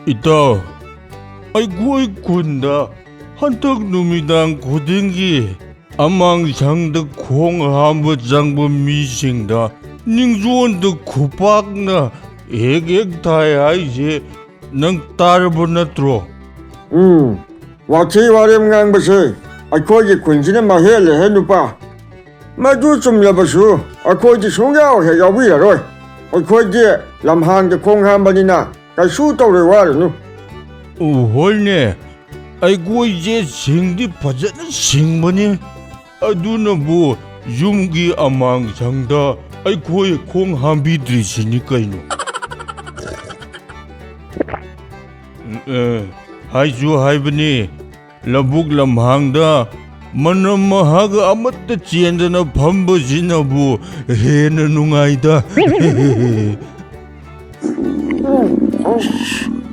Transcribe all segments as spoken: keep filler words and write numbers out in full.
ꯏꯇꯥꯎ, ꯑꯩꯈꯣꯏ ꯈꯨꯟꯗ ꯍꯟꯗꯛ ꯅꯨꯃꯤꯗꯥꯡ ꯈꯨꯗꯤꯡꯒꯤ ꯑꯃꯥꯡꯁꯪꯗ ꯈꯣꯡ ꯍꯥꯝꯕ ꯆꯪꯕ ꯃꯤꯁꯤꯡꯗ ꯅꯤꯡꯖꯣꯟꯗ ꯈꯨꯄꯥꯛꯅ ꯍꯦꯛ ꯍꯦꯛ ꯊꯥꯏ ꯍꯥꯏꯁꯦ ꯅꯪ ꯇꯥꯔꯕ ꯅꯠꯇ꯭ꯔꯣ? ꯎꯝ, ꯋꯥꯊꯤ ꯋꯥꯔꯦꯝ ꯉꯥꯡꯕꯁꯦ ꯑꯩꯈꯣꯏꯒꯤ ꯈꯨꯟꯁꯤꯅ ꯃꯍꯦꯜꯂꯦꯍꯦ ꯅꯨꯄꯥ꯫ ꯃꯗꯨ ꯆꯨꯝꯂꯕꯁꯨ ꯑꯩꯈꯣꯏꯗꯤ ꯁꯨꯡꯌꯥꯎ ꯍꯦꯛ ꯌꯥꯎꯕꯤꯔꯔꯣꯏ꯫ ꯑꯩꯈꯣꯏꯗꯤ ꯂꯝꯍꯥꯡꯗ ꯈꯣꯡ ꯍꯥꯝꯕꯅꯤꯅ ꯀꯩꯁꯨ ꯇꯧꯔꯣꯏ, ꯋꯥꯔꯨꯅꯨ꯫ ꯑꯣ, ꯍꯣꯏꯅꯦ, ꯑꯩꯈꯣꯏꯁꯦ ꯁꯤꯡꯗꯤ ꯐꯖꯅ ꯁꯤꯡꯕꯅꯤ꯫ ꯑꯗꯨꯅꯕꯨ ꯌꯨꯝꯒꯤ ꯑꯃꯥꯡꯁꯪꯗ ꯑꯩꯈꯣꯏ ꯈꯣꯡ ꯍꯥꯝꯕꯤꯗ꯭ꯔꯤꯁꯤꯅꯤ ꯀꯩꯅꯣ꯫ ꯑꯦ, ꯍꯥꯏꯁꯨ ꯍꯥꯏꯕꯅꯤ, ꯂꯧꯕꯨꯛ ꯂꯝꯍꯥꯡꯗ ꯃꯅꯝ ꯃꯍꯥꯒ ꯑꯃꯠꯇ ꯆꯦꯟꯗꯅ ꯐꯝꯕꯁꯤꯅꯕꯨ ꯍꯦꯟꯅ ꯅꯨꯡꯉꯥꯏꯗ꯫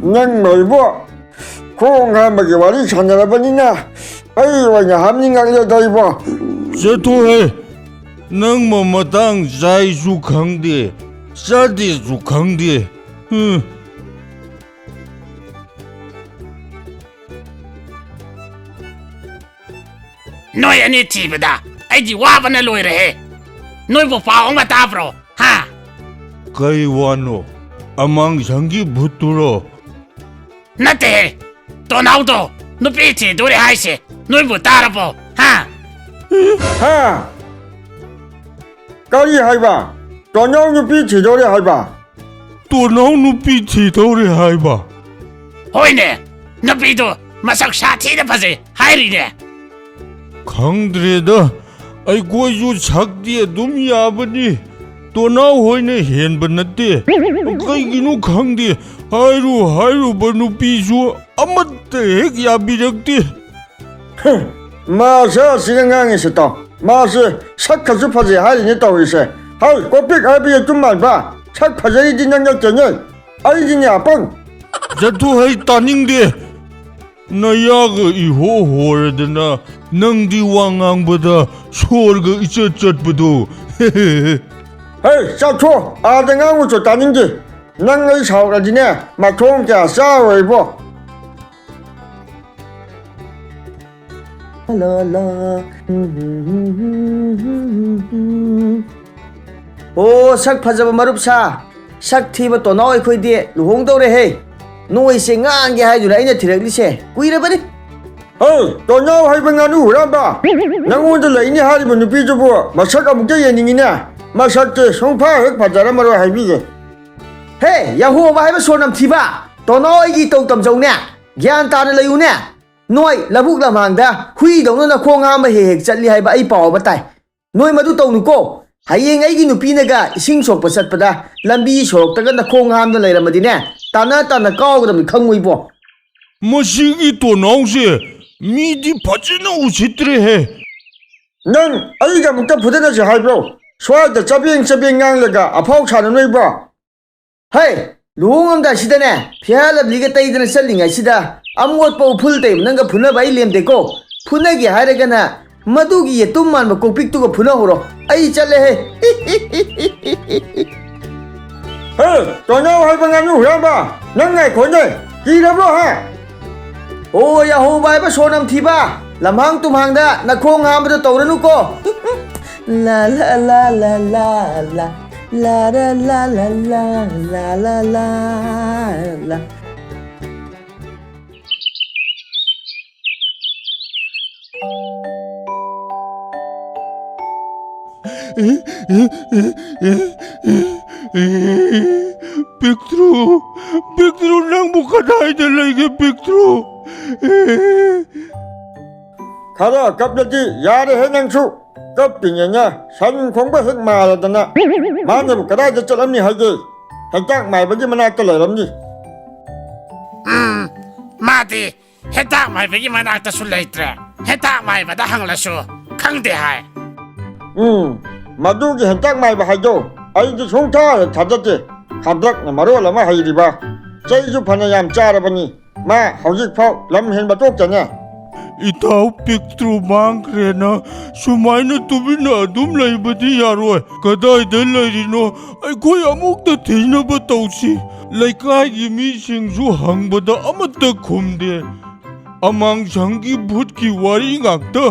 ꯅꯪ ꯂꯣꯏꯕꯣ, ꯈꯣꯡ ꯍꯥꯝꯕꯒꯤ ꯋꯥꯔꯤ ꯁꯥꯟꯅꯔꯕꯅꯤꯅ ꯑꯩ ꯑꯣꯏꯅ ꯍꯥꯝꯅꯤꯡꯉꯛꯂꯦꯗ ꯏꯕꯣ꯫ ꯆꯠꯊꯣꯛꯍꯦ, ꯅꯪ ꯃꯇꯥꯡ ꯆꯥꯏꯁꯨ ꯈꯪꯗꯦ, ꯆꯥꯗꯦꯁꯨ ꯈꯪꯗꯦ꯫ ꯎꯝ꯫ ꯅꯣꯏ ꯑꯅꯤ ꯊꯤꯕꯗ ꯑꯩꯗꯤ ꯋꯥꯕꯅ ꯂꯣꯏꯔꯦꯍꯦ꯫ ꯅꯣꯏꯕꯨ ꯄꯥꯎ ꯑꯃ ꯇꯥꯕ꯭ꯔꯣ? ꯍꯥ? ꯀꯩ ꯋꯥꯅꯣ? ꯑꯃꯥꯡꯁꯪꯒꯤ ꯚꯨꯠꯇꯨꯔꯣ? ꯅꯠꯇꯦꯍꯦ꯫ ꯇꯣꯅꯥꯎꯗꯣ ꯅꯨꯄꯤ ꯊꯤꯗꯣꯔꯦ ꯍꯥꯏꯁꯦ ꯅꯣꯏꯕꯨ ꯇꯥꯔꯕꯣ? ꯍꯥ? ꯍꯥ? ꯀꯔꯤ ꯍꯥꯏꯕ? ꯇꯣꯅꯥꯎ ꯅꯨꯄꯤ ꯊꯤꯗꯣꯔꯦ ꯍꯥꯏꯕ? ꯇꯣꯅꯥꯎ ꯅꯨꯄꯤ ꯊꯤꯗꯧꯔꯦ ꯍꯥꯏꯕ? ꯍꯣꯏꯅꯦ, ꯅꯨꯄꯤꯗꯣ ꯃꯁꯛ ꯁꯥꯊꯤꯅ ꯐꯖꯩ ꯍꯥꯏꯔꯤꯅꯦ꯫ ꯈꯪꯗ꯭ꯔꯦꯗ, ꯑꯩꯈꯣꯏꯁꯨ ꯁꯛꯇꯤ ꯑꯗꯨꯝ ꯌꯥꯕꯅꯤ, ꯇꯣꯅꯥꯎ ꯍꯣꯏꯅ ꯍꯦꯟꯕ ꯅꯠꯇꯦ꯫ ꯀꯩꯒꯤꯅꯣ ꯈꯪꯗꯦ, ꯍꯥꯏꯔꯨ ꯍꯥꯏꯔꯨꯕ ꯅꯨꯄꯤꯁꯨ ꯑꯃꯠꯇ ꯍꯦꯛ ꯌꯥꯕꯤꯔꯛꯇꯦ꯫ ꯃꯥꯁꯦ ꯑꯁꯤꯒ ꯉꯥꯡꯉꯤꯁꯦ ꯇꯥꯎ꯫ ꯃꯥꯁꯦ ꯁꯛ ꯈꯔꯁꯨ ꯐꯖꯩ ꯍꯥꯏꯔꯤꯅꯦ ꯇꯧꯔꯤꯁꯦ꯫ ꯍꯩ, ꯀꯣꯄꯤꯛ ꯍꯥꯏꯕ ꯌꯦꯇꯨꯝ ꯃꯥꯟꯕ꯫ ꯁꯛ ꯐꯖꯔꯤꯗꯤ ꯅꯪ ꯅꯠꯇꯦꯅꯦ꯫ ꯑꯩꯗꯤꯅꯦ ꯑꯄꯪ꯫ ꯆꯠꯊꯣꯛ ꯍꯩ, ꯇꯥꯅꯤꯡꯗꯦ꯫ ꯅꯌꯥꯒ ꯏꯍꯣ ꯍꯣꯔꯗꯅ ꯅꯪꯗꯤ ꯋꯥ ꯉꯥꯡꯕꯗ ꯁꯣꯔꯒ ꯏꯆꯠ ꯆꯠꯄꯗꯣ꯫ ꯍꯩ, ꯆꯠꯊꯣ꯫ ꯑꯥꯗ ꯉꯥꯡꯉꯨꯆꯣ, ꯇꯥꯅꯤꯡꯗꯦ꯫ ꯅꯪ ꯑꯩ ꯁꯥꯎꯔꯗꯤꯅꯦ, ꯃꯈꯣꯡ ꯀꯌꯥ ꯆꯥꯔꯣꯏꯕꯣ꯫ ꯑꯣ, ꯁꯛ ꯐꯖꯕ ꯃꯔꯨꯞ ꯁꯥ, ꯁꯛ ꯊꯤꯕ ꯇꯣꯅꯥꯎ ꯑꯩꯈꯣꯏꯗꯤ ꯂꯨꯍꯣꯡꯗꯧꯔꯦꯍꯦ꯫ ꯅꯣꯏꯁꯦ ꯉꯥꯡꯒꯦ ꯍꯥꯏꯗꯨꯅ ꯑꯩꯅ ꯊꯤꯔꯛꯂꯤꯁꯦ ꯀꯨꯏꯔꯕꯅꯤ꯫ ꯍꯦ, ꯇꯣꯅꯥꯎ ꯍꯥꯏꯕ ꯉꯥꯅꯨ ꯍꯨꯔꯥꯟꯕ! ꯅꯪꯉꯣꯟꯗ ꯂꯩꯅꯤ ꯍꯥꯏꯔꯤꯕ ꯅꯨꯄꯤꯗꯨꯕꯨ ꯃꯁꯛ ꯑꯃꯨꯛꯇ ꯌꯦꯡꯅꯤꯡꯉꯤꯅꯦ꯫ ꯃꯁꯛꯇꯤ ꯁꯨꯡꯐ ꯍꯦꯛ ꯐꯖꯔꯝꯃꯔꯣꯏ ꯍꯥꯏꯕꯤꯒꯦ꯫ ꯍꯦ, ꯌꯥꯍꯣꯕ ꯍꯥꯏꯕ ꯁꯣꯔ ꯅꯝꯊꯤꯕ! ꯇꯣꯅꯥꯎ ꯑꯩꯒꯤ ꯏꯇꯧ ꯇꯝꯖꯧꯅꯦ꯫ ꯒ꯭ꯌꯥꯟ ꯇꯥꯅ ꯂꯩꯌꯨꯅꯦ꯫ ꯅꯣꯏ ꯂꯧꯕꯨꯛ ꯂꯝꯍꯥꯡꯗ ꯍꯨꯏꯗꯧꯅ ꯅꯈꯣꯡ ꯍꯥꯝꯕ ꯍꯦꯛ ꯍꯦꯛ ꯆꯠꯂꯤ ꯍꯥꯏꯕ ꯑꯩ ꯄꯥꯎ ꯑꯃ ꯇꯥꯏ꯫ ꯅꯣꯏ ꯃꯗꯨ ꯇꯧꯅꯨꯀꯣ꯫ ꯍꯌꯦꯡ ꯑꯩꯒꯤ ꯅꯨꯄꯤꯅꯒ ꯏꯁꯤꯡ ꯁꯣꯛꯄ ꯆꯠꯄꯗ ꯂꯝꯕꯤ ꯁꯣꯔꯣꯛꯇꯒ ꯅꯈꯣꯡ ꯍꯥꯝꯗ ꯂꯩꯔꯝꯃꯗꯤꯅꯦ, ꯇꯥꯅ ꯇꯥꯅ ꯀꯥꯎꯒꯗꯕꯅꯤ, ꯈꯪꯉꯨ ꯏꯕꯣ꯫ ꯃꯁꯤꯒꯤ ꯇꯣꯅꯥꯎꯁꯦ ꯃꯤꯗꯤ ꯐꯖꯅ ꯎꯁꯤꯠꯇ꯭ꯔꯦꯍꯦ꯫ ꯅꯪ ꯑꯩꯒ ꯑꯃꯨꯛꯇ ꯐꯨꯗꯠꯅꯁꯤ ꯍꯥꯏꯕ꯭ꯔꯣ? ꯁ꯭ꯋꯥꯏꯗ ꯆꯕꯦꯡ ꯆꯕꯦꯡ ꯉꯥꯡꯂꯒ ꯑꯐꯥꯎ ꯁꯥꯟꯅꯅꯣꯏꯕ꯭ꯔꯣ? ꯍꯩ, ꯂꯨꯍꯣꯡꯉꯝꯗꯥꯏꯁꯤꯗꯅꯦ, ꯐꯤꯍꯥ ꯂꯝꯂꯤꯒ ꯇꯩꯗꯅ ꯆꯠꯂꯤꯉꯩꯁꯤꯗ ꯑꯃꯣꯠꯄ ꯎꯐꯨꯜ ꯇꯩꯕ ꯅꯪꯒ ꯐꯨꯅꯕ ꯑꯩ ꯂꯦꯝꯗꯦꯀꯣ꯫ ꯐꯨꯅꯒꯦ ꯍꯥꯏꯔꯒꯅ ꯃꯗꯨꯒꯤ ꯌꯦꯇꯨꯝ ꯃꯥꯟꯕ ꯀꯣꯛꯄꯤꯛꯇꯨꯒ ꯐꯨꯅꯍꯧꯔꯣ꯫ ꯑꯩ ꯆꯠꯂꯦꯍꯦ꯫ ꯍꯦ, ꯇꯣꯅꯥꯎ ꯍꯥꯏꯕ ꯉꯥꯅꯨ ꯍꯨꯔꯥꯟꯕ! ꯅꯪ ꯉꯥꯏꯈꯣꯅꯦ! ꯀꯤꯔꯕ꯭ꯔꯣ, ꯍꯥ? ꯑꯣ, ꯌꯥꯍꯧꯕ ꯍꯥꯏꯕ ꯁꯣꯔ ꯅꯝꯊꯤꯕ! ꯂꯝꯍꯥꯡ ꯇꯨꯝꯍꯥꯡꯗ ꯅꯈꯣꯡ ꯍꯥꯝꯕꯗꯣ ꯇꯧꯔꯅꯨꯀꯣ꯫ ꯂꯥ ꯂꯥ ꯂꯥ ꯂꯥ ꯂꯥ ꯂꯥ ꯂꯥ ꯂꯥ ꯂꯥ ꯂꯥ ꯂꯥ ꯂꯥ꯫ ꯄꯤꯛꯇ꯭ꯔꯨ, ꯄꯤꯛꯇ꯭ꯔꯨ, ꯅꯪꯕꯨ ꯀꯗꯥꯏꯗ ꯂꯩꯒꯦ, ꯄꯤꯛꯇ꯭ꯔꯨ? ꯈꯔ ꯀꯞꯂꯗꯤ ꯌꯥꯔꯦꯍꯦ ꯅꯪꯁꯨ꯫ ꯀꯞꯄꯤꯉꯩꯅ ꯁꯟ ꯈꯣꯡꯕ ꯍꯦꯛ ꯃꯥꯜꯂꯗꯅ꯫ ꯃꯥꯅꯕꯨ ꯀꯗꯥꯏꯗ ꯆꯠꯂꯝꯃꯤ ꯍꯥꯏꯒꯦ? ꯍꯦꯟꯇꯥꯛ ꯃꯥꯏꯕꯒꯤ ꯃꯅꯥꯛꯇ ꯂꯩꯔꯝꯅꯤ꯫ ꯎꯝ, ꯃꯥꯗꯤ ꯍꯦꯟꯇꯥꯛ ꯃꯥꯏꯕꯒꯤ ꯃꯅꯥꯛꯇꯁꯨ ꯂꯩꯇ꯭ꯔꯦ꯫ ꯍꯦꯟꯇꯥꯛ ꯃꯥꯏꯕꯗ ꯍꯪꯂꯁꯨ ꯈꯪꯗꯦ ꯍꯥꯏ꯫ ꯎꯝ, ꯃꯗꯨꯒꯤ ꯍꯦꯟꯇꯥꯛ ꯃꯥꯏꯕ ꯍꯥꯏꯗꯣ ꯑꯩꯗꯤ ꯁꯨꯡꯊꯥ ꯍꯦꯛ ꯊꯥꯖꯗꯦ꯫ ꯈꯗ꯭ꯔꯛꯅ ꯃꯔꯣꯜ ꯑꯃ ꯍꯩꯔꯤꯕ꯫ ꯆꯩꯁꯨ ꯐꯅ ꯌꯥꯝ ꯆꯥꯔꯕꯅꯤ꯫ ꯃꯥ ꯍꯧꯖꯤꯛꯐꯥꯎ ꯂꯝ ꯍꯦꯟꯕ ꯇꯣꯛꯇꯦꯅꯦ꯫ ꯏꯇꯥꯎ ꯄꯤꯛꯇ꯭ꯔꯨ ꯃꯥꯡꯈ꯭ꯔꯦꯅ ꯁꯨꯃꯥꯏꯅ ꯇꯨꯃꯤꯟꯅ ꯑꯗꯨꯝ ꯂꯩꯕꯗꯤ ꯌꯥꯔꯣꯏ꯫ ꯀꯗꯥꯏꯗ ꯂꯩꯔꯤꯅꯣ? ꯑꯩꯈꯣꯏ ꯑꯃꯨꯛꯇ ꯊꯤꯅꯕ ꯇꯧꯁꯤ꯫ ꯂꯩꯀꯥꯏꯒꯤ ꯃꯤꯁꯤꯡꯁꯨ ꯍꯪꯕꯗ ꯑꯃꯠꯇ ꯈꯨꯝꯗꯦ꯫ ꯑꯃꯥꯡꯁꯪꯒꯤ ꯚꯨꯠꯀꯤ ꯋꯥꯔꯤ ꯉꯥꯛꯇ꯫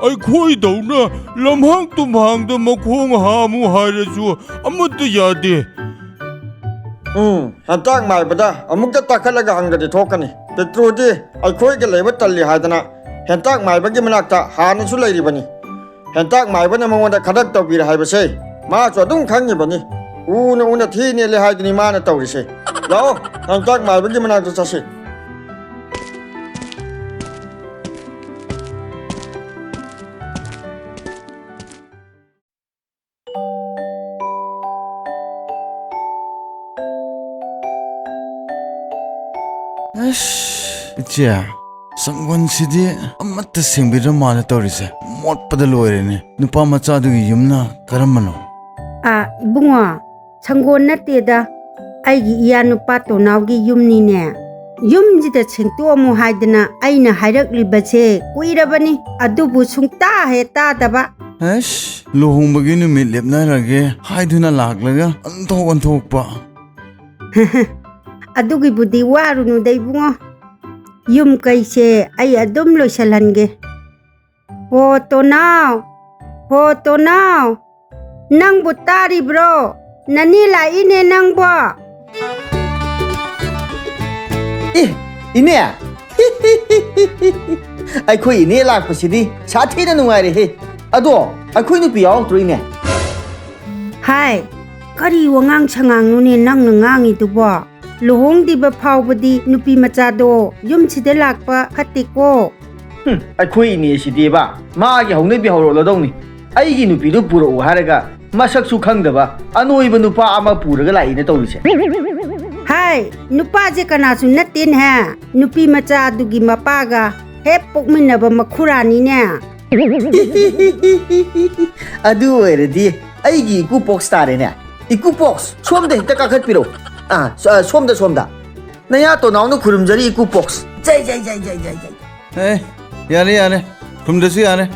ꯑꯩꯈꯣꯏꯗꯧꯅ ꯂꯝꯍꯥꯡ ꯇꯨꯝꯍꯥꯡꯗ ꯃꯈꯣꯡ ꯍꯥꯝꯃꯨ ꯍꯥꯏꯔꯁꯨ ꯑꯃꯠꯇ ꯌꯥꯗꯦ꯫ ꯎꯝ, ꯍꯦꯟꯇꯥꯛ ꯃꯥꯏꯕꯗ ꯑꯃꯨꯛꯇ ꯇꯥꯈꯠꯂꯒ ꯍꯪꯒꯗꯤ ꯊꯣꯛꯀꯅꯤ꯫ ꯄꯤꯛꯇ꯭ꯔꯨꯗꯤ ꯑꯩꯈꯣꯏꯒ ꯂꯩꯕ ꯇꯜꯂꯤ ꯍꯥꯏꯗꯅ ꯍꯦꯟꯇꯥꯛ ꯃꯥꯏꯕꯒꯤ ꯃꯅꯥꯛꯇ ꯍꯥꯟꯅꯁꯨ ꯂꯩꯔꯤꯕꯅꯤ꯫ ꯍꯦꯟꯇꯥꯛ ꯃꯥꯏꯕꯅ ꯃꯉꯣꯟꯗ ꯈꯗꯛ ꯇꯧꯕꯤꯔꯦ ꯍꯥꯏꯕꯁꯦ ꯃꯥꯁꯨ ꯑꯗꯨꯝ ꯈꯪꯉꯤꯕꯅꯤ꯫ ꯎꯅ ꯎꯅ ꯊꯤꯅꯦꯜꯂꯦ ꯍꯥꯏꯗꯨꯅꯤ ꯃꯥꯅ ꯇꯧꯔꯤꯁꯦ꯫ ꯂꯥꯛꯑꯣ, ꯍꯦꯟꯇꯥꯛ ꯃꯥꯏꯕꯒꯤ ꯃꯅꯥꯛꯇ ꯆꯠꯁꯤ꯫ ꯑꯁ, ꯏꯆꯦ, ꯁꯪꯒꯣꯜꯁꯤꯗꯤ ꯑꯃꯠꯇ ꯁꯦꯡꯕꯤꯗ꯭ꯔ ꯃꯥꯜꯂꯦ ꯇꯧꯔꯤꯁꯦ꯫ ꯃꯣꯠꯄꯗ ꯂꯣꯏꯔꯦꯅꯦ꯫ ꯅꯨꯄꯥ ꯃꯆꯥꯗꯨꯒꯤ ꯌꯨꯝꯅ ꯀꯔꯝꯕꯅꯣ? ꯑꯥ, ꯏꯕꯨꯡꯉꯣ, ꯁꯪꯒꯣꯜ ꯅꯠꯇꯦꯗ, ꯑꯩꯒꯤ ꯏꯌꯥ ꯅꯨꯄꯥ ꯇꯣꯅꯥꯎꯒꯤ ꯌꯨꯝꯅꯤꯅꯦ꯫ ꯌꯨꯝꯁꯤꯗ ꯁꯦꯡꯇꯣꯛꯑꯝꯃꯨ ꯍꯥꯏꯗꯅ ꯑꯩꯅ ꯍꯥꯏꯔꯛꯂꯤꯕꯁꯦ ꯀꯨꯏꯔꯕꯅꯤ, ꯑꯗꯨꯕꯨ ꯁꯨꯡꯇꯥ ꯍꯦꯛ ꯇꯥꯗꯕ꯫ ꯑꯁ, ꯂꯨꯍꯣꯡꯕꯒꯤ ꯅꯨꯃꯤꯠ ꯂꯦꯞꯅꯔꯒꯦ ꯍꯥꯏꯗꯨꯅ ꯂꯥꯛꯂꯒ ꯑꯣꯟꯊꯣꯛ ꯑꯣꯟꯊꯣꯛꯄ꯫ ꯑꯗꯨꯒꯤꯕꯨꯗꯤ ꯋꯥꯔꯨꯅꯨꯗ ꯏꯕꯨꯡꯉꯣ, ꯌꯨꯝ ꯀꯩꯁꯦ ꯑꯩ ꯑꯗꯨꯝ ꯂꯣꯏꯁꯤꯜꯍꯟꯒꯦ꯫ ꯍꯣ ꯇꯣꯅꯥꯎ, ꯍꯣ ꯇꯣꯅꯥꯎ, ꯅꯪꯕꯨ ꯇꯥꯔꯤꯕ꯭ꯔꯣ? ꯅꯅꯦ ꯂꯥꯛꯏꯅꯦ ꯅꯪꯕꯣ꯫ ꯑꯦ, ꯏꯅꯦ! ꯑꯩꯈꯣꯏ ꯏꯅꯦ ꯂꯥꯛꯄꯁꯤꯗꯤ ꯁꯥꯊꯤꯅ ꯅꯨꯡꯉꯥꯏꯔꯦꯍꯦ꯫ ꯑꯗꯣ, ꯑꯩꯈꯣꯏ ꯅꯨꯄꯤ ꯌꯥꯎꯔꯛꯇ꯭ꯔꯣ, ꯏꯅꯦ? ꯍꯥꯏ, ꯀꯔꯤ ꯋꯥꯉꯥꯡ ꯁꯉꯥꯡꯅꯣꯅꯦ ꯅꯪꯅ ꯉꯥꯡꯉꯤꯗꯨꯕꯣ? ꯂꯨꯍꯣꯡꯗ꯭ꯔꯤꯕ ꯐꯥꯎꯕꯗꯤ ꯅꯨꯄꯤ ꯃꯆꯥꯗꯣ ꯌꯨꯝꯁꯤꯗ ꯂꯥꯛꯄ ꯐꯠꯇꯦꯀꯣ꯫ ꯍꯨꯝ, ꯑꯩꯈꯣꯏ ꯏꯅꯦꯁꯤꯗꯤꯕ, ꯃꯥꯒꯤ ꯍꯧꯅꯕꯤ ꯍꯧꯔꯛꯂꯗꯧꯅꯤ꯫ ꯑꯩꯒꯤ ꯅꯨꯄꯤꯗꯨ ꯄꯨꯔꯛꯎ ꯍꯥꯏꯔꯒ ꯃꯁꯛꯁꯨ ꯈꯪꯗꯕ ꯑꯅꯣꯏꯕ ꯅꯨꯄꯥ ꯑꯃ ꯄꯨꯔꯒ ꯂꯥꯛꯏꯅ ꯇꯧꯔꯤꯁꯦ꯫ ꯍꯥꯏ, ꯅꯨꯄꯥꯁꯦ ꯀꯅꯥꯁꯨ ꯅꯠꯇꯦꯅꯦꯍꯦ꯫ ꯅꯨꯄꯤ ꯃꯆꯥ ꯑꯗꯨꯒꯤ ꯃꯄꯥꯒ ꯍꯦꯛ ꯄꯣꯛꯃꯤꯟꯅꯕ ꯃꯈꯨꯔꯥꯅꯤꯅꯦ꯫ ꯑꯗꯨ ꯑꯣꯏꯔꯗꯤ ꯑꯩꯒꯤ ꯏꯀꯨ ꯄꯣꯛꯁ ꯇꯥꯔꯦꯅꯦ꯫ ꯏꯀꯨ ꯄꯣꯛꯁ, ꯁꯣꯝꯗ ꯍꯦꯛꯇ ꯀꯥꯈꯠꯄꯤꯔꯛꯎ꯫ ꯑꯥ, ꯁ-, ꯑꯥ, ꯁꯣꯝꯗ, ꯁꯣꯝꯗ꯫ ꯅꯌꯥ ꯇꯣꯅꯥꯎꯅ ꯈꯨꯔꯨꯝꯖꯔꯤ, ꯏꯀꯨ ꯄꯣꯛꯁ꯫ ꯖꯩ, ꯖꯩ, ꯖꯩ꯫ ꯑꯦ, ꯌꯥꯔꯦ, ꯌꯥꯔꯦ, ꯈꯨꯔꯨꯝꯗ꯭ꯔꯁꯨ ꯌꯥꯔꯦ꯫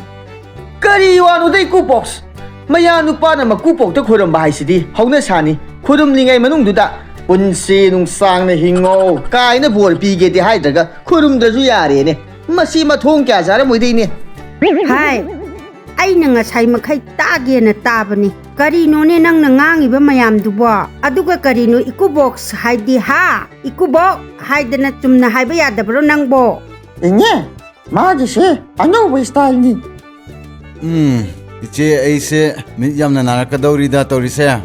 ꯀꯔꯤ ꯋꯥꯅꯣꯗ ꯏꯀꯨꯕꯣꯛꯁ? ꯃꯌꯥ ꯅꯨꯄꯥꯅ ꯃꯀꯨꯕꯣꯛꯇ ꯈꯨꯔꯨꯝꯕ ꯍꯥꯏꯁꯤꯗꯤ ꯍꯧꯅ ꯁꯥꯅꯤ꯫ ꯈꯨꯔꯨꯝꯂꯤꯉꯩ ꯃꯅꯨꯡꯗꯨꯗ "ꯄꯨꯟꯁꯤ ꯅꯨꯡꯁꯥꯡꯅ ꯍꯤꯡꯉꯣ" ꯀꯥꯏꯅ ꯕꯣꯔ ꯄꯤꯒꯦꯗꯤ ꯍꯥꯏꯗ꯭ꯔꯒ ꯈꯨꯔꯨꯝꯗ꯭ꯔꯁꯨ ꯌꯥꯔꯦꯅꯦ꯫ ꯃꯁꯤ ꯃꯊꯣꯡ ꯀꯌꯥ ꯆꯥꯔꯝꯃꯣꯏꯗ, ꯏꯅꯦ꯫ ꯍꯥꯏ, ꯑꯩꯅ ꯉꯁꯥꯏ ꯃꯈꯩ ꯇꯥꯒꯦꯅ ꯇꯥꯕꯅꯤ꯫ ꯀꯔꯤꯅꯣꯅꯦ ꯅꯪꯅ ꯉꯥꯡꯉꯤꯕ ꯃꯌꯥꯝꯗꯨꯕꯣ? ꯑꯗꯨꯒ ꯀꯔꯤꯅꯣ ꯏꯀꯨꯕꯣꯛꯁ ꯍꯥꯏꯗꯤ, ꯍꯥ? ꯏꯀꯨꯕꯣꯛ ꯍꯥꯏꯗꯅ ꯆꯨꯝꯅ ꯍꯥꯏꯕ ꯌꯥꯗꯕ꯭ꯔꯣ ꯅꯪꯕꯣ? ꯏꯅꯦ, ꯃꯥꯒꯤꯁꯦ ꯑꯅꯧꯕ ꯁ꯭ꯇꯥꯏꯜꯅꯤ꯫ ꯎꯝ, ꯏꯆꯦ, ꯑꯩꯁꯦ ꯃꯤꯠ ꯌꯥꯝꯅ ꯅꯥꯔꯛꯀꯗꯧꯔꯤꯗ ꯇꯧꯔꯤꯁꯦ꯫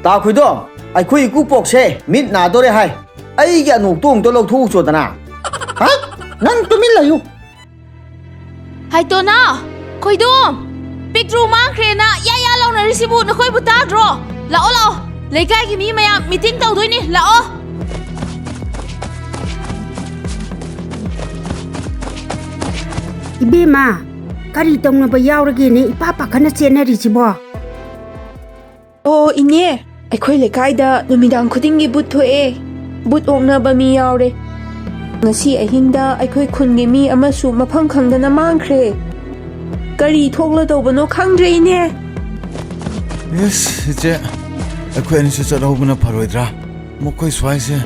ꯇꯥ ꯈꯣꯏꯗꯣ, ꯑꯩꯈꯣꯏ ꯏꯀꯨꯕꯣꯛꯁꯦ ꯃꯤꯠ ꯅꯥꯗꯣꯔꯦ ꯍꯥꯏ꯫ ꯑꯩꯒꯤ ꯑꯅꯣꯛꯇꯣ ꯑꯃꯨꯛꯇ ꯂꯧꯊꯣꯛꯎꯆꯣꯗꯅ꯫ ꯍꯥꯏ, ꯅꯪ ꯇꯨꯃꯤꯟ ꯂꯩꯌꯨ꯫ ꯍꯥꯏꯇꯣꯅꯥ, ꯈꯣꯏꯗꯣꯝ, ꯄꯤꯛꯇ꯭ꯔꯨ ꯃꯥꯡꯈ꯭ꯔꯦꯅ ꯌꯥ ꯌꯥ ꯂꯥꯎꯅꯔꯤꯁꯤꯕꯨ ꯅꯈꯣꯏꯕꯨ ꯇꯥꯗ꯭ꯔꯣ? ꯂꯥꯛꯑꯣ, ꯂꯥꯛꯑꯣ, ꯂꯩꯀꯥꯏꯒꯤ ꯃꯤ ꯃꯌꯥꯝ ꯃꯤꯇꯤꯡ ꯇꯧꯗꯣꯏꯅꯤ, ꯂꯥꯛꯑꯣ꯫ ꯏꯕꯦꯝꯃ, ꯀꯔꯤ ꯇꯧꯅꯕ ꯌꯥꯎꯔꯒꯦꯅꯦ ꯏꯄꯥ ꯄꯥꯈꯠꯅ ꯆꯦꯟꯅꯔꯤꯁꯤꯕꯣ? ꯑꯣ, ꯏꯅꯦ, ꯑꯩꯈꯣꯏ ꯂꯩꯀꯥꯏꯗ ꯅꯨꯃꯤꯗꯥꯡ ꯈꯨꯗꯤꯡꯒꯤ ꯕꯨꯠ ꯊꯣꯛꯑꯦ꯫ ꯕꯨꯠ ꯑꯣꯛꯅꯕ ꯃꯤ ꯌꯥꯎꯔꯦ꯫ ꯉꯁꯤ ꯑꯍꯤꯡꯗ ꯑꯩꯈꯣꯏ ꯈꯨꯟꯒꯤ ꯃꯤ ꯑꯃꯁꯨ ꯃꯐꯝ ꯈꯪꯗꯅ ꯃꯥꯡꯈ꯭ꯔꯦ꯫ ꯀꯔꯤ ꯊꯣꯛꯂꯗꯧꯕꯅꯣ ꯈꯪꯗ꯭ꯔꯦ, ꯏꯅꯦ꯫ ꯏꯁ, ꯏꯆꯦ, ꯑꯩꯈꯣꯏ ꯑꯅꯤꯁꯨ ꯆꯠꯍꯧꯕꯅ ꯐꯔꯣꯏꯗ꯭ꯔꯥ? ꯃꯈꯣꯏ ꯁ꯭ꯋꯥꯏꯁꯦ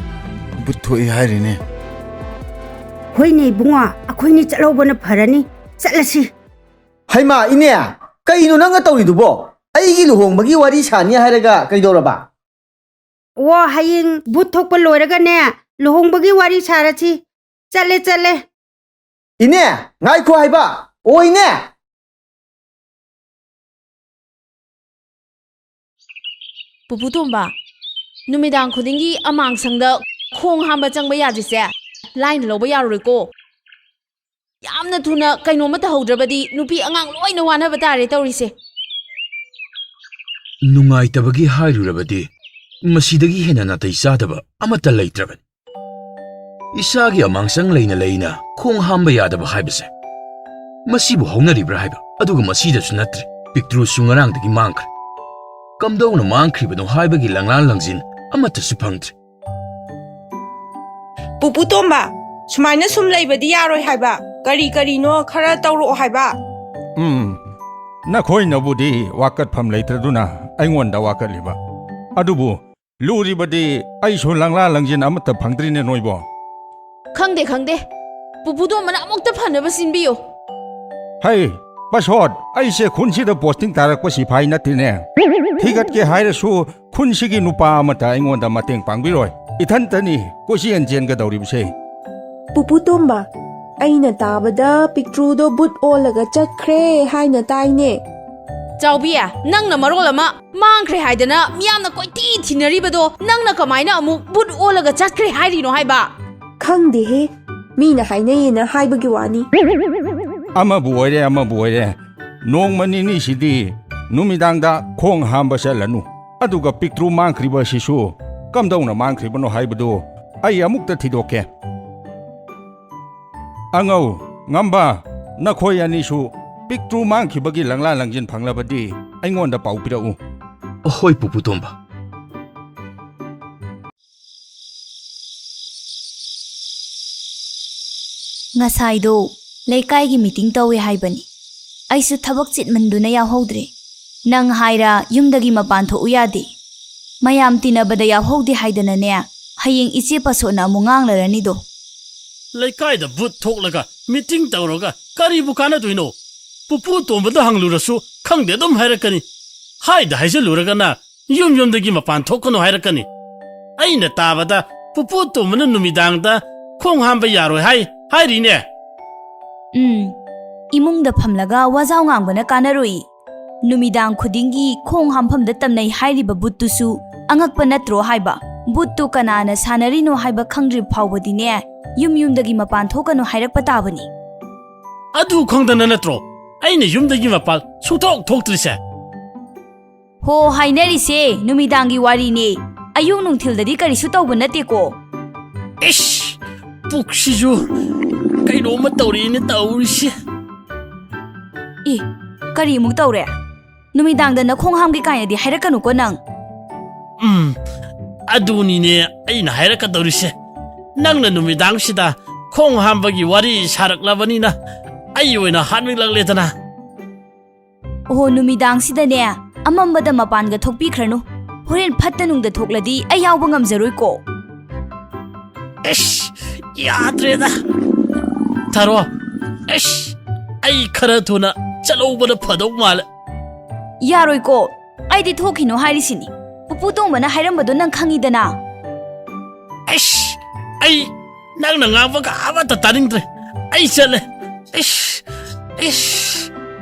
ꯕꯨꯠ ꯊꯣꯛꯏ ꯍꯥꯏꯔꯤꯅꯦ꯫ ꯍꯣꯏꯅꯦ ꯏꯕꯨꯡꯉꯣ, ꯑꯩꯈꯣꯏꯅꯤ ꯆꯠꯍꯧꯕꯅ ꯐꯔꯅꯤ꯫ ꯆꯠꯂꯁꯤ꯫ ꯍꯩꯃꯥ, ꯏꯅꯦ, ꯀꯩꯅꯣ ꯅꯪꯅ ꯇꯧꯔꯤꯗꯨꯕꯣ? ꯑꯩꯒꯤ ꯂꯨꯍꯣꯡꯕꯒꯤ ꯋꯥꯔꯤ ꯁꯥꯅꯤ ꯍꯥꯏꯔꯒ ꯀꯩꯗꯧꯔꯕ? ꯑꯣ, ꯍꯌꯦꯡ ꯕꯨꯠ ꯊꯣꯛꯄ ꯂꯣꯏꯔꯒꯅꯦ, ꯂꯨꯍꯣꯡꯕꯒꯤ ꯋꯥꯔꯤ ꯁꯥꯔꯁꯤ꯫ ꯆꯠꯂꯦ, ꯆꯠꯂꯦ꯫ ꯏꯅꯦ, ꯉꯥꯏꯈꯣ ꯍꯥꯏꯕ꯫ ꯑꯣ, ꯏꯅꯦ꯫ ꯄꯨꯄꯨ ꯇꯣꯝꯕ, ꯅꯨꯃꯤꯗꯥꯡ ꯈꯨꯗꯤꯡꯒꯤ ꯑꯃꯥꯡꯁꯪꯗ ꯈꯣꯡ ꯍꯥꯝꯕ ꯆꯪꯕ ꯌꯥꯗ꯭ꯔꯤꯁꯦ ꯂꯥꯏꯅ ꯂꯧꯕ ꯌꯥꯔꯔꯣꯏꯀꯣ꯫ ꯌꯥꯝꯅ ꯊꯨꯅ ꯀꯩꯅꯣꯝꯃ ꯇꯧꯍꯧꯗ꯭ꯔꯕꯗꯤ ꯅꯨꯄꯤ ꯑꯉꯥꯡ ꯂꯣꯏꯅ ꯋꯥꯅꯕ ꯇꯥꯔꯦ ꯇꯧꯔꯤꯁꯦ꯫ ꯅꯨꯡꯉꯥꯏꯇꯕꯒꯤ ꯍꯥꯏꯔꯨꯔꯕꯗꯤ ꯃꯁꯤꯗꯒꯤ ꯍꯦꯟꯅ ꯅꯥꯇꯩ ꯆꯥꯗꯕ ꯑꯃꯠꯇ ꯂꯩꯇ꯭ꯔꯕꯅꯤ꯫ ꯏꯁꯥꯒꯤ ꯑꯃꯥꯡꯁꯪ ꯂꯩꯅ ꯂꯩꯅ ꯈꯣꯡ ꯍꯥꯝꯕ ꯌꯥꯗꯕ ꯍꯥꯏꯕꯁꯦ ꯃꯁꯤꯕꯨ ꯍꯧꯅꯔꯤꯕ꯭ꯔꯥ ꯍꯥꯏꯕ, ꯑꯗꯨꯒ ꯃꯁꯤꯗꯁꯨ ꯅꯠꯇ꯭ꯔꯦ, ꯄꯤꯛꯇ꯭ꯔꯨꯁꯨ ꯉꯔꯥꯡꯗꯒꯤ ꯃꯥꯡꯈ꯭ꯔꯦ꯫ ꯀꯝꯗꯧꯅ ꯃꯥꯡꯈ꯭ꯔꯤꯕꯅꯣ ꯍꯥꯏꯕꯒꯤ ꯂꯪꯂꯥꯟ ꯂꯪꯖꯤꯟ ꯑꯃꯠꯇꯁꯨ ꯐꯪꯗ꯭ꯔꯦ꯫ ꯄꯨꯄꯨ ꯇꯣꯝꯕ, ꯁꯨꯃꯥꯏꯅ ꯁꯨꯝ ꯂꯩꯕꯗꯤ ꯌꯥꯔꯣꯏ ꯍꯥꯏꯕ꯫ ꯀꯔꯤ ꯀꯔꯤꯅꯣ ꯈꯔ ꯇꯧꯔꯛꯑꯣ ꯍꯥꯏꯕ꯫ ꯎꯝ, ꯅꯈꯣꯏꯅꯕꯨꯗꯤ ꯋꯥꯀꯠꯐꯝ ꯂꯩꯇ꯭ꯔꯗꯨꯅ ꯑꯩꯉꯣꯟꯗ ꯋꯥꯀꯠꯂꯤꯕ꯫ ꯑꯗꯨꯕꯨ ꯂꯨꯔꯤꯕꯗꯤ ꯑꯩꯁꯨ ꯂꯪꯂꯥ ꯂꯪꯖꯤꯟ ꯑꯃꯠꯇ ꯐꯪꯗ꯭ꯔꯤꯅꯦ ꯅꯣꯏꯕꯣ꯫ ꯈꯪꯗꯦ, ꯈꯪꯗꯦ꯫ ꯄꯨꯄꯨ ꯇꯣꯝꯕꯅ ꯑꯃꯨꯛꯇ ꯐꯅꯕ ꯁꯤꯟꯕꯤꯌꯨ꯫ ꯍꯩ, ꯄꯁꯣꯠ, ꯑꯩꯁꯦ ꯈꯨꯟꯁꯤꯗ ꯄꯣꯁꯇꯤꯡ ꯇꯥꯔꯛꯄ ꯁꯤꯐꯥꯏ ꯅꯠꯇꯦꯅꯦ꯫ ꯊꯤꯒꯠꯀꯦ ꯍꯥꯏꯔꯁꯨ ꯈꯨꯟꯁꯤꯒꯤ ꯅꯨꯄꯥ ꯑꯃꯠꯇ ꯑꯩꯉꯣꯟꯗ ꯃꯇꯦꯡ ꯄꯥꯡꯕꯤꯔꯣꯏ꯫ ꯏꯊꯟꯇꯅꯤ ꯀꯣꯏꯆꯦꯟ ꯆꯦꯟꯒꯗꯧꯔꯤꯕꯁꯦ꯫ ꯄꯨꯄꯨ ꯇꯣꯝꯕ, ꯑꯩꯅ ꯇꯥꯕꯗ ꯄꯤꯛꯇ꯭ꯔꯨꯗꯣ ꯕꯨꯠ ꯑꯣꯜꯂꯒ ꯆꯠꯈ꯭ꯔꯦ ꯍꯥꯏꯅ ꯇꯥꯏꯅꯦ꯫ ꯆꯥꯎꯕꯤ, ꯅꯪꯅ ꯃꯔꯣꯜ ꯑꯃ ꯃꯥꯡꯈ꯭ꯔꯦ ꯍꯥꯏꯗꯅ ꯃꯤꯌꯥꯝꯅ ꯀꯣꯏꯊꯤ ꯊꯤꯅꯔꯤꯕꯗꯣ, ꯅꯪꯅ ꯀꯃꯥꯏꯅ ꯑꯃꯨꯛ ꯕꯨꯠ ꯑꯣꯜꯂꯒ ꯆꯠꯈ꯭ꯔꯦ ꯍꯥꯏꯔꯤꯅꯣ ꯍꯥꯏꯕ? ꯈꯪꯗꯦꯍꯦ, ꯃꯤꯅ ꯍꯥꯏꯅꯩꯌꯦꯅ ꯍꯥꯏꯕꯒꯤ ꯋꯥꯅꯤ꯫ ꯑꯃꯕꯨ ꯑꯣꯏꯔꯦ, ꯑꯃꯕꯨ ꯑꯣꯏꯔꯦ, ꯅꯣꯡꯃ ꯅꯤꯅꯤꯁꯤꯗꯤ ꯅꯨꯃꯤꯗꯥꯡꯗ ꯈꯣꯡ ꯍꯥꯝꯕ ꯆꯠꯂꯅꯨ꯫ ꯑꯗꯨꯒ ꯄꯤꯛꯇ꯭ꯔꯨ ꯃꯥꯡꯈ꯭ꯔꯤꯕ ꯑꯁꯤꯁꯨ ꯀꯝꯗꯧꯅ ꯃꯥꯡꯈ꯭ꯔꯤꯕꯅꯣ ꯍꯥꯏꯕꯗꯨ ꯑꯩ ꯑꯃꯨꯛꯇ ꯊꯤꯗꯣꯛꯀꯦ꯫ ꯑꯉꯧ, ꯉꯝꯕ, ꯅꯈꯣꯏ ꯑꯅꯤꯁꯨ ꯄꯤꯛꯇ꯭ꯔꯨ ꯃꯥꯡꯈꯤꯕꯒꯤ ꯂꯪꯂꯥ ꯂꯪꯖꯤꯟ ꯐꯪꯂꯕꯗꯤ ꯑꯩꯉꯣꯟꯗ ꯄꯥꯎ ꯄꯤꯔꯛꯎ꯫ ꯍꯣꯏ, ꯄꯨꯄꯨ ꯇꯣꯝꯕ꯫ ꯉꯁꯥꯏꯗꯣ ꯂꯩꯀꯥꯏꯒꯤ ꯃꯤꯇꯤꯡ ꯇꯧꯋꯦ ꯍꯥꯏꯕꯅꯤ꯫ ꯑꯩꯁꯨ ꯊꯕꯛ ꯆꯤꯠꯃꯟꯗꯨꯅ ꯌꯥꯎꯍꯧꯗ꯭ꯔꯦ꯫ ꯅꯪ ꯍꯥꯏꯔ ꯌꯨꯝꯗꯒꯤ ꯃꯄꯥꯟ ꯊꯣꯛꯎ ꯌꯥꯗꯦ꯫ ꯃꯌꯥꯝ ꯇꯤꯟꯅꯕꯗ ꯌꯥꯎꯍꯧꯗꯦ ꯍꯥꯏꯗꯅꯅꯦ, ꯍꯌꯦꯡ ꯏꯆꯦ ꯄꯁꯣꯠꯅ ꯑꯃꯨꯛ ꯉꯥꯡꯂꯔꯅꯤꯗꯣ꯫ ꯂꯩꯀꯥꯏꯗ ꯕꯨꯠ ꯊꯣꯛꯂꯒ ꯃꯤꯇꯤꯡ ꯇꯧꯔꯒ ꯀꯔꯤꯕꯨ ꯀꯥꯟꯅꯗꯣꯏꯅꯣ? ꯄꯨꯄꯨ ꯇꯣꯝꯕꯗ ꯍꯪꯂꯨꯔꯁꯨ ꯈꯪꯗꯦ ꯑꯗꯨꯝ ꯍꯥꯏꯔꯛꯀꯅꯤ꯫ ꯍꯥꯏꯗ ꯍꯥꯏꯖꯤꯜꯂꯨꯔꯒꯅ ꯌꯨꯝ ꯌꯨꯝꯗꯒꯤ ꯃꯄꯥꯟ ꯊꯣꯛꯀꯅꯨ ꯍꯥꯏꯔꯛꯀꯅꯤ꯫ ꯑꯩꯅ ꯇꯥꯕꯗ ꯄꯨꯄꯨ ꯇꯣꯝꯕꯅ ꯅꯨꯃꯤꯗꯥꯡꯗ ꯈꯣꯡ ꯍꯥꯝꯕ ꯌꯥꯔꯣꯏ ꯍꯥꯏ ꯍꯥꯏꯔꯤꯅꯦ꯫ ꯎꯝ, ꯏꯃꯨꯡꯗ ꯐꯝꯂꯒ ꯋꯥꯖꯥꯎ ꯉꯥꯡꯕꯅ ꯀꯥꯟꯅꯔꯣꯏ꯫ ꯅꯨꯃꯤꯗꯥꯡ ꯈꯨꯗꯤꯡꯒꯤ ꯈꯣꯡ ꯍꯥꯝꯐꯝꯗ ꯇꯝꯅꯩ ꯍꯥꯏꯔꯤꯕ ꯕꯨꯠꯇꯨꯁꯨ ꯑꯉꯛꯄ ꯅꯠꯇ꯭ꯔꯣ ꯍꯥꯏꯕ? ꯕꯨꯠꯇꯨ ꯀꯅꯥꯅ ꯁꯥꯟꯅꯔꯤꯅꯣ ꯍꯥꯏꯕ ꯈꯪꯗ꯭ꯔꯤ ꯐꯥꯎꯕꯗꯤꯅꯦ, ꯌꯨꯝ ꯌꯨꯝꯗꯒꯤ ꯃꯄꯥꯟ ꯊꯣꯛꯀꯅꯨ ꯍꯥꯏꯔꯛꯄ ꯇꯥꯕꯅꯤ꯫ ꯑꯗꯨ ꯈꯪꯗꯅ ꯅꯠꯇ꯭ꯔꯣ ꯑꯩꯅ ꯌꯨꯝꯗꯒꯤ ꯃꯄꯥꯟ ꯁꯨꯡꯊꯣꯛ ꯊꯣꯛꯇ꯭ꯔꯤꯁꯦ? ꯍꯣ, ꯍꯥꯏꯅꯔꯤꯁꯦ ꯅꯨꯃꯤꯗꯥꯡꯒꯤ ꯋꯥꯔꯤꯅꯦ꯫ ꯑꯌꯨꯛ ꯅꯨꯡꯊꯤꯜꯗꯗꯤ ꯀꯔꯤꯁꯨ ꯇꯧꯕ ꯅꯠꯇꯦꯀꯣ꯫ ꯏꯁ! ꯄꯨꯛꯁꯤꯁꯨ ꯀꯩꯅꯣꯝꯃ ꯇꯧꯔꯤꯅꯦ ꯇꯧꯔꯤꯁꯦ꯫ ꯏ, ꯀꯔꯤ ꯑꯃꯨꯛ ꯇꯧꯔꯦ? ꯅꯨꯃꯤꯗꯥꯡꯗ ꯅꯈꯣꯡ ꯍꯥꯝꯒꯦ ꯀꯥꯏꯅꯗꯤ ꯍꯥꯏꯔꯛꯀꯅꯨꯀꯣ ꯅꯪ꯫ ꯎꯝ, ꯑꯗꯨꯅꯤꯅꯦ ꯑꯩꯅ ꯍꯥꯏꯔꯛꯀꯗꯧꯔꯤꯁꯦ꯫ ꯅꯪꯅ ꯅꯨꯃꯤꯗꯥꯡꯁꯤꯗ ꯈꯣꯡ ꯍꯥꯝꯕꯒꯤ ꯋꯥꯔꯤ ꯁꯥꯔꯛꯂꯕꯅꯤꯅ ꯑꯩ ꯑꯣꯏꯅ ꯍꯥꯟꯃꯤꯂꯛꯂꯦꯗꯅ꯫ ꯑꯣꯍꯣ, ꯅꯨꯃꯤꯗꯥꯡꯁꯤꯗꯅꯦ, ꯑꯃꯝꯕꯗ ꯃꯄꯥꯟꯒ ꯊꯣꯛꯄꯤꯈ꯭ꯔꯅꯨ꯫ ꯍꯣꯔꯦꯟ ꯐꯠꯇ ꯅꯨꯡꯗ ꯊꯣꯛꯂꯗꯤ ꯑꯩ ꯌꯥꯎꯕ ꯉꯝꯖꯔꯣꯏꯀꯣ꯫ ꯑꯁ, ꯌꯥꯗ꯭ꯔꯦꯗ꯫ ꯊꯥꯔꯣ, ꯑꯁ, ꯑꯩ ꯈꯔ ꯊꯨꯅ ꯆꯠꯍꯧꯕꯅ ꯐꯗꯧ ꯃꯥꯜꯂꯦ꯫ ꯌꯥꯔꯣꯏꯀꯣ, ꯑꯩꯗꯤ ꯊꯣꯛꯈꯤꯅꯣ ꯍꯥꯏꯔꯤꯁꯤꯅꯤ꯫ ꯄꯨꯄꯨ ꯇꯣꯝꯕꯅ ꯍꯥꯏꯔꯝꯕꯗꯣ ꯅꯪ ꯈꯪꯉꯤꯗꯅ꯫ ꯑꯁ, ꯑꯩ ꯅꯪꯅ ꯉꯥꯡꯕꯒ ꯑꯃꯠꯇ ꯇꯥꯅꯤꯡꯗ꯭ꯔꯦ꯫ ꯑꯩ ꯆꯠꯂꯦ꯫ ꯏꯁ, ꯏꯁ,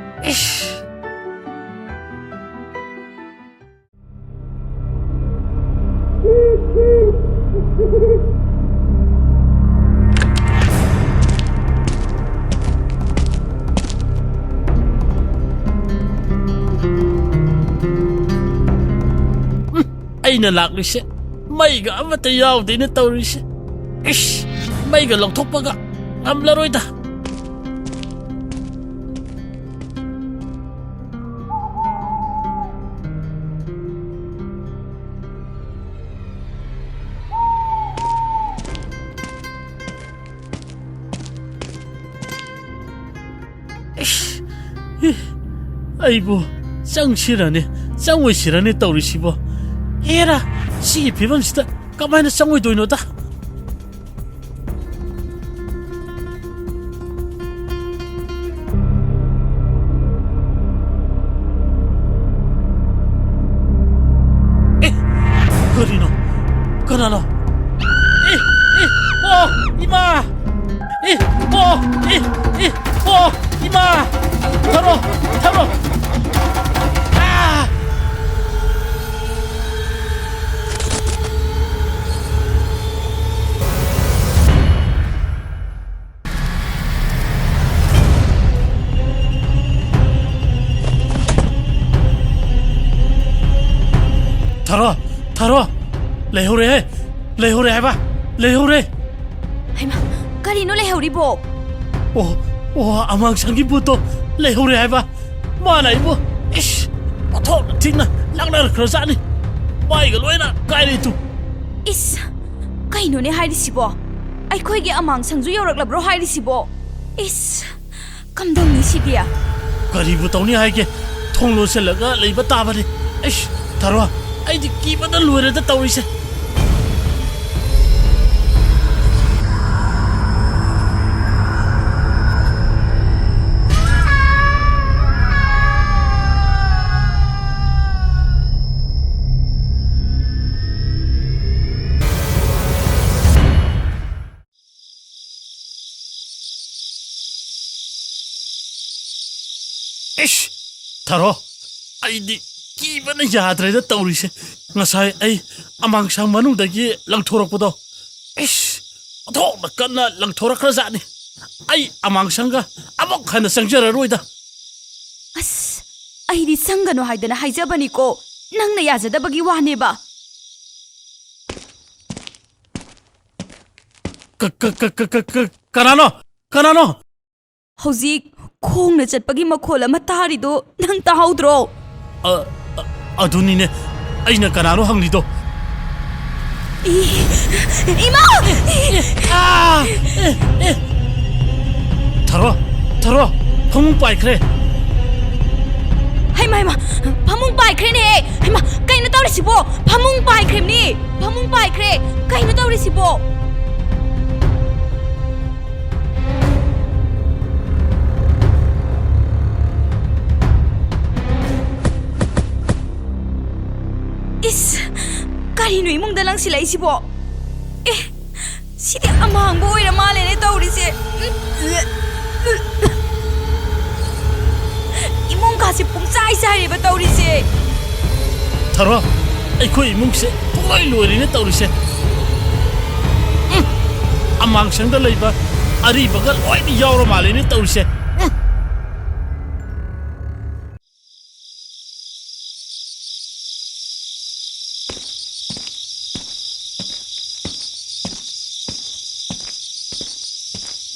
ꯏꯁ꯫ ꯎꯝ, ꯑꯩꯅ ꯂꯥꯛꯂꯤꯁꯦ ꯃꯩꯒ ꯑꯃꯠꯇ ꯌꯥꯎꯗꯦꯅ ꯇꯧꯔꯤꯁꯦ꯫ ꯏꯁ, ꯃꯩꯒ ꯂꯧꯊꯣꯛꯄꯒ ꯉꯝꯂꯔꯣꯏꯗ꯫ ꯏꯁ, ꯏ, ꯑꯩꯕꯨ ꯆꯪꯁꯤꯔꯅꯦ, ꯆꯪꯉꯣꯏꯁꯤꯔꯅꯦ ꯇꯧꯔꯤꯁꯤꯕꯣ? ꯍꯦꯔꯥ, ꯁꯤꯒꯤ ꯐꯤꯕꯝꯁꯤꯗ ꯀꯃꯥꯏꯅ ꯆꯪꯉꯣꯏꯗꯣꯏꯅꯣꯗ? ꯑꯦ, ꯀꯔꯤꯅꯣ? ꯀꯅꯥꯅꯣ? ꯑꯦ, ꯑꯦ, ꯑꯣ, ꯏꯃꯥ! ꯑꯦ, ꯑꯣ, ꯑꯦ, ꯑꯦ, ꯑꯣ, ꯏꯃꯥ! ꯊꯔꯣ, ꯊꯔꯣ! ꯑꯥ! ꯊꯔꯣ, ꯊꯔꯣ! ꯂꯩꯍꯧꯔꯦꯍꯦ! ꯂꯩꯍꯧꯔꯦ ꯍꯥꯏꯕ! ꯂꯩꯍꯧꯔꯦ! ꯍꯩꯃꯥ, ꯀꯔꯤꯅꯣ ꯂꯩꯍꯧꯔꯤꯕꯣ? ꯑꯣ, ꯑꯣ, ꯑꯃꯥꯡꯁꯪꯒꯤ ꯚꯨꯠꯇꯣ ꯂꯩꯍꯧꯔꯦ ꯍꯥꯏꯕ! ꯃꯥꯅ ꯑꯩꯕꯨ, ꯏꯁ, ꯄꯣꯊꯣꯛꯅ ꯊꯤꯡꯅ ꯂꯥꯛꯅꯔꯛꯈ꯭ꯔꯖꯥꯠꯅꯤ꯫ ꯃꯥꯏꯒ ꯂꯣꯏꯅ ꯀꯥꯏꯔꯦ ꯇꯨ꯫ ꯏꯁ, ꯀꯩꯅꯣꯅꯦ ꯍꯥꯏꯔꯤꯁꯤꯕꯣ? ꯑꯩꯈꯣꯏꯒꯤ ꯑꯃꯥꯡꯁꯪꯁꯨ ꯌꯧꯔꯛꯂꯕ꯭ꯔꯣ ꯍꯥꯏꯔꯤꯁꯤꯕꯣ? ꯏꯁ, ꯀꯝꯗꯧꯅꯤ ꯁꯤꯗꯤ? ꯀꯔꯤꯕꯨ ꯇꯧꯅꯤ ꯍꯥꯏꯒꯦ? ꯊꯣꯡ ꯂꯣꯟꯁꯤꯜꯂꯒ ꯂꯩꯕ ꯇꯥꯕꯅꯤ꯫ ꯑꯩꯁ, ꯊꯔꯣ, ꯑꯩꯗꯤ ꯀꯤꯕꯅ ꯂꯣꯏꯔꯦꯗ ꯇꯧꯔꯤꯁꯦ꯫ ꯏꯁ! ꯊꯔꯣ, ꯑꯩꯗꯤ ꯀꯤꯕꯅ ꯌꯥꯗ꯭ꯔꯦꯗ ꯇꯧꯔꯤꯁꯦ꯫ ꯉꯁꯥꯏ ꯑꯩ ꯑꯃꯥꯡꯁꯪ ꯃꯅꯨꯡꯗꯒꯤ ꯂꯪꯊꯣꯔꯛꯄꯗꯣ, ꯏꯁ! ꯑꯣꯟꯊꯣꯛꯅ ꯀꯟꯅ ꯂꯪꯊꯣꯔꯛꯈ꯭ꯔꯖꯥꯠꯅꯤ꯫ ꯑꯩ ꯑꯃꯥꯡꯁꯪꯒ ꯑꯃꯨꯛ ꯍꯟꯅ ꯆꯪꯖꯔꯔꯣꯏꯗ꯫ ꯑꯁ! ꯑꯩꯗꯤ ꯆꯪꯒꯅꯨ ꯍꯥꯏꯗꯅ ꯍꯥꯏꯖꯕꯅꯤꯀꯣ, ꯅꯪꯅ ꯌꯥꯖꯗꯕꯒꯤ ꯋꯥꯅꯦꯕ꯫ ꯀ-, ꯀ-, ꯀ-, ꯀ-, ꯀ-, ꯀ-, ꯀꯅꯥꯅꯣ? ꯀꯅꯥꯅꯣ? ꯍꯧꯖꯤꯛ ꯈꯣꯡꯅ ꯆꯠꯄꯒꯤ ꯃꯈꯣꯜ ꯑꯃ ꯇꯥꯔꯤꯗꯣ ꯅꯪ ꯇꯥꯍꯧꯗ꯭ꯔꯣ? ꯑ, ꯑ, ꯑꯗꯨꯅꯤꯅꯦ ꯑꯩꯅ ꯀꯅꯥꯅꯣ ꯍꯪꯂꯤꯗꯣ꯫ ꯏ-, ꯏꯃꯥ! ꯑꯥ! ꯑꯦ, ꯑꯦ! ꯊꯔꯣ, ꯊꯔꯣ, ꯐꯃꯨꯡ ꯄꯥꯏꯈ꯭ꯔꯦ꯫ ꯍꯩꯃꯥ, ꯍꯩꯃꯥ, ꯐꯃꯨꯡ ꯄꯥꯏꯈ꯭ꯔꯦꯅꯦꯍꯦ! ꯍꯩꯃꯥ, ꯀꯩꯅꯣ ꯇꯧꯔꯤꯁꯤꯕꯣ? ꯐꯃꯨꯡ ꯄꯥꯏꯈ꯭ꯔꯦꯕꯅꯤ! ꯐꯃꯨꯡ ꯄꯥꯏꯈ꯭ꯔꯦ! ꯀꯩꯅꯣ ꯇꯧꯔꯤꯁꯤꯕꯣ? ꯏꯁ! ꯀꯔꯤꯅꯣ ꯏꯃꯨꯡꯗ ꯂꯪꯁꯤꯜꯂꯛꯏꯁꯤꯕꯣ? ꯑꯦ, ꯁꯤꯗꯤ ꯑꯃꯥꯡꯕ ꯑꯣꯏꯔ ꯃꯥꯜꯂꯦꯅꯦ ꯇꯧꯔꯤꯁꯦ꯫ ꯏꯃꯨꯡ ꯀꯥꯁꯦ ꯄꯨꯡꯆꯥꯏ ꯆꯥꯏꯔꯦꯕ ꯇꯧꯔꯤꯁꯦ꯫ ꯊꯔꯣ, ꯑꯩꯈꯣꯏ ꯏꯃꯨꯡꯁꯦ ꯄꯨꯡꯂꯣꯏ ꯂꯣꯏꯔꯦꯅꯦ ꯇꯧꯔꯤꯁꯦ꯫ ꯎꯝ, ꯑꯃꯥꯡꯁꯪꯗ ꯂꯩꯕ ꯑꯔꯤꯕꯒ ꯂꯣꯏꯅ ꯌꯥꯎꯔ ꯃꯥꯜꯂꯦꯅꯦ ꯇꯧꯔꯤꯁꯦ꯫ ꯎꯝ꯫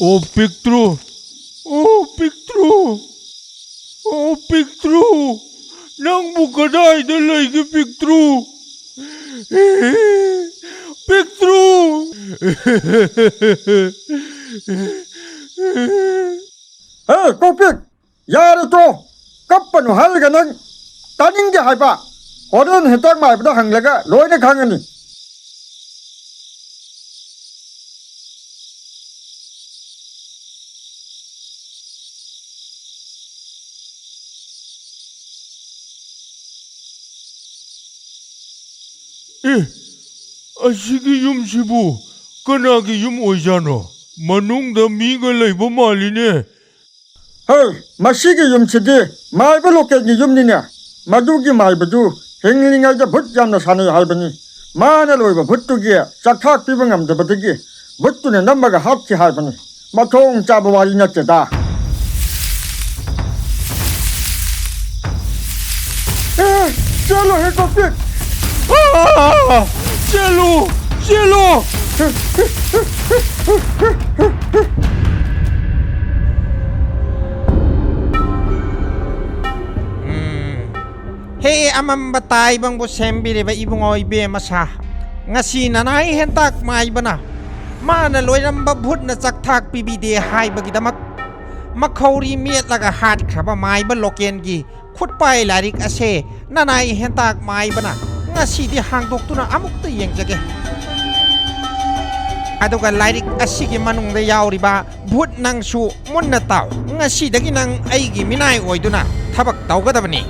ꯑꯣ ꯄꯤꯛꯇ꯭ꯔꯨ, ꯑꯣ ꯄꯤꯛꯇ꯭ꯔꯨ, ꯑꯣ ꯄꯤꯛꯇ꯭ꯔꯨ, ꯅꯪꯕꯨ ꯀꯗꯥꯏꯗ ꯂꯩꯒꯦ ꯄꯤꯛꯇ꯭ꯔꯨ? ꯄꯤꯛꯇ꯭ꯔꯨ꯫ ꯍꯦ, ꯀꯣꯛꯄꯤꯛ! ꯌꯥꯔꯦ ꯇꯣ! ꯀꯞꯄꯅꯨ ꯍꯥꯏꯔꯒ ꯅꯪ ꯇꯥꯅꯤꯡꯗꯦ ꯍꯥꯏꯕ꯫ ꯍꯣꯔꯦꯟ ꯍꯦꯟꯇꯥꯛ ꯃꯥꯏꯕꯗ ꯍꯪꯂꯒ ꯂꯣꯏꯅ ꯈꯪꯉꯅꯤ꯫ ꯑꯦ, ꯑꯁꯤꯒꯤ ꯌꯨꯝꯁꯤꯕꯨ ꯀꯅꯥꯒꯤ ꯌꯨꯝ ꯑꯣꯏꯖꯥꯠꯅꯣ? ꯃꯅꯨꯡꯗ ꯃꯤꯒ ꯂꯩꯕ ꯃꯥꯜꯂꯤꯅꯦ꯫ ꯍꯩ, ꯃꯁꯤꯒꯤ ꯌꯨꯝꯁꯤꯗꯤ ꯃꯥꯏꯕ ꯂꯣꯀꯦꯜꯒꯤ ꯌꯨꯝꯅꯤꯅꯦ꯫ ꯃꯗꯨꯒꯤ ꯃꯥꯏꯕꯗꯨ ꯍꯤꯡꯂꯤꯉꯩꯗ ꯚꯨꯠ ꯌꯥꯝꯅ ꯁꯥꯟꯅꯩ ꯍꯥꯏꯕꯅꯤ꯫ ꯃꯥꯅ ꯂꯣꯏꯕ ꯚꯨꯠꯇꯨꯒꯤ ꯆꯥꯛꯊꯥꯛ ꯄꯤꯕ ꯉꯝꯗꯕꯗꯒꯤ ꯚꯨꯠꯇꯨꯅ ꯅꯝꯃꯒ ꯍꯥꯠꯈꯤ ꯍꯥꯏꯕꯅꯤ꯫ ꯃꯊꯣꯡ ꯆꯥꯕ ꯋꯥꯔꯤ ꯅꯠꯇꯦꯗ꯫ ꯑꯦ, ꯆꯦꯜꯂꯣ ꯍꯦ, ꯀꯣꯛꯄꯤꯛ! ꯑꯥ! ꯆꯦꯜꯂꯨ! ꯆꯦꯜꯂꯨ! ꯎꯝ꯫ ꯍꯦ ꯑꯃꯝꯕ ꯇꯥꯏꯕꯪꯕꯨ ꯁꯦꯝꯕꯤꯔꯤꯕ ꯏꯕꯨꯡꯉꯣ ꯏꯕꯦꯝꯃ ꯁꯥ, ꯉꯁꯤ ꯅꯅꯥꯏ ꯍꯦꯟꯇꯥꯛ ꯃꯥꯏꯕꯅ ꯃꯥꯅ ꯂꯣꯏꯔꯝꯕ ꯚꯨꯠꯅ ꯆꯥꯛꯊꯥꯛ ꯄꯤꯕꯤꯗꯦ ꯍꯥꯏꯕꯒꯤꯗꯃꯛ ꯃꯈꯧꯔꯤ ꯃꯦꯠꯂꯒ ꯍꯥꯠꯈ꯭ꯔꯕ ꯃꯥꯏꯕ ꯂꯣꯀꯦꯟꯒꯤ ꯈꯨꯠꯄꯥꯏ ꯂꯥꯏꯔꯤꯛ ꯑꯁꯦ ꯅꯅꯥꯏ ꯍꯦꯟꯇꯥꯛ ꯃꯥꯏꯕꯅ ꯉꯁꯤꯗꯤ ꯍꯥꯡꯗꯣꯛꯇꯨꯅ ꯑꯃꯨꯛꯇ ꯌꯦꯡꯖꯒꯦ꯫ ꯑꯗꯨꯒ ꯂꯥꯏꯔꯤꯛ ꯑꯁꯤꯒꯤ ꯃꯅꯨꯡꯗ ꯌꯥꯎꯔꯤꯕ ꯚꯨꯠ ꯅꯪꯁꯨ ꯃꯨꯟꯅ ꯇꯥꯎ꯫ ꯉꯁꯤꯗꯒꯤ ꯅꯪ ꯑꯩꯒꯤ ꯃꯤꯅꯥꯏ ꯑꯣꯏꯗꯨꯅ ꯊꯕꯛ ꯇꯧꯒꯗꯕꯅꯤ꯫